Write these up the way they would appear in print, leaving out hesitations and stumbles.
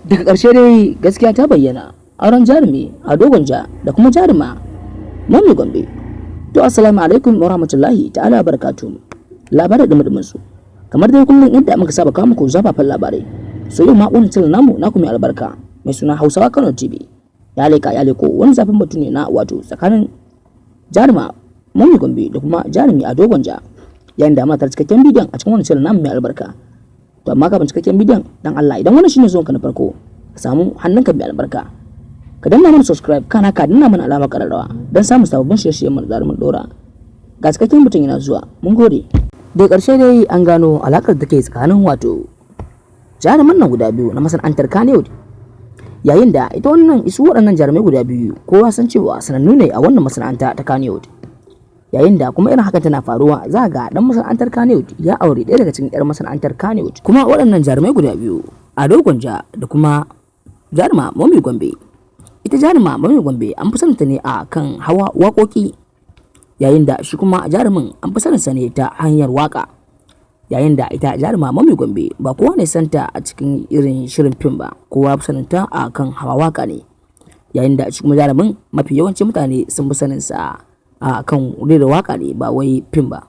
Daga ƙarshe dai gaskiya ta bayyana, auren jarumi Ado Gwanja da kuma jaruma Mummy Gombe. To, assalamu alaikum wa rahmatullahi ta'ala barakatuh. Labarai da su. Kamar dai kullum yadda muka saba kawo muku zafafan labarai. So yau ma wannan channel namu naku mai albarka mai suna Hausawa Kano TV. Ya leka ya leko wani zafin batu ne na wato tsakanin jaruma Mummy Gombe da kuma jarumi Ado Gwanja. Yayin da matar cikakken bidiyon a cikin wannan channel namu mai albarka. To, amma kafin cikakken bidiyon, dan Allah idan wannan shine zuwanka na farko, ka samu hannunka mai albarka, ka danna mana subscribe, kana ka danna mana alamar kararrawa don samun sababbin shirye-shiryen mu da zarar mun dora. Ga cikakken mutum yana zuwa. Mun gode. Da ƙarshe dai an gano alakar da ke tsakanin wato jaruman nan guda biyu na masana'antar Kannywood, yayin da ita wannan isu waɗannan jarumai guda biyu kowa san cewa sanannu ne a wannan masana'anta ta Kannywood. Yayin da kuma irin hakan tana faruwa, za ga dan masana'antar Kannywood ya aure ɗaya daga cikin 'yar masana'antar Kannywood. Kuma waɗannan jarumai guda biyu, Ado Gwanja da kuma jaruma Mummy Gombe, ita jaruma Mummy Gombe an fi saninta ne a kan hawa waƙoƙi, yayin da shi kuma jarumin an fi saninsa ne ta hanyar waƙa. Yayin da ita jaruma Mummy Gombe ba kowa ne santa a cikin irin shirin fim ba, kowa fi saninta a kan hawa waƙa ne, yayin da shi kuma jarumin mafi yawancin mutane sun fi saninsa a kan rera waka ne, ba wai fim ba.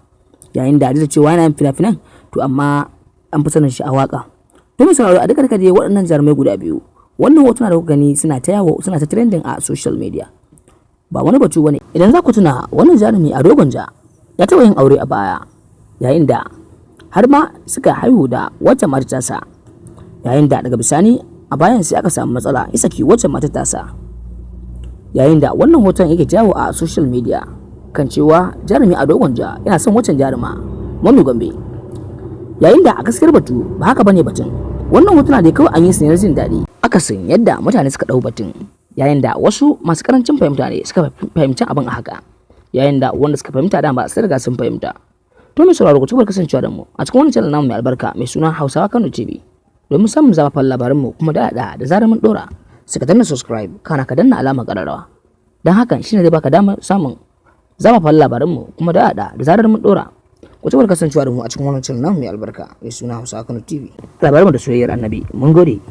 Yayin da da cewa yana yin fina-finan, to amma an fi sanin shi a waka. To mai sauraro, a duka duka dai waɗannan jarumai guda biyu, wannan hotuna da kuka gani suna ta yawo, suna ta trending a social media, ba wani batu bane. Idan za ku tuna, wannan jarumi Ado Gwanja ya taɓa yin aure a baya, yayin da har ma suka haihu da wacce matar tasa, yayin da daga bisani a bayan sai aka samu matsala, ya saki wacce matar tasa. Yayin da wannan hoton yake jawo a social media kan cewa jarumi Ado Gwanja yana son waccan jaruma Mummy Gombe, yayin da a gaskiyar batu ba haka bane batun. Wannan hotuna dai kawai an yi su ne na jin daɗi, akasin yadda mutane suka ɗau batun, yayin da wasu masu karancin fahimta ne suka fahimci abin a haka, yayin da wanda suka fahimta dama sun riga sun fahimta. To mai sauraro, ku ci kasancewa da mu a cikin wannan channel namu mai albarka mai suna Hausawa Kano TV domin samun zafafan labaranmu kuma da da zarar mun dora. Sai ka danna subscribe, kana ka danna alamar ƙararrawa, don hakan shine zai baka damar samun zafafan labaranmu kuma da da zarar mun dora. Ku ci kasancewa da mu a cikin wannan channel namu mai albarka mai suna Hausawa Kano TV, labaranmu da soyayyar Annabi. Mun gode.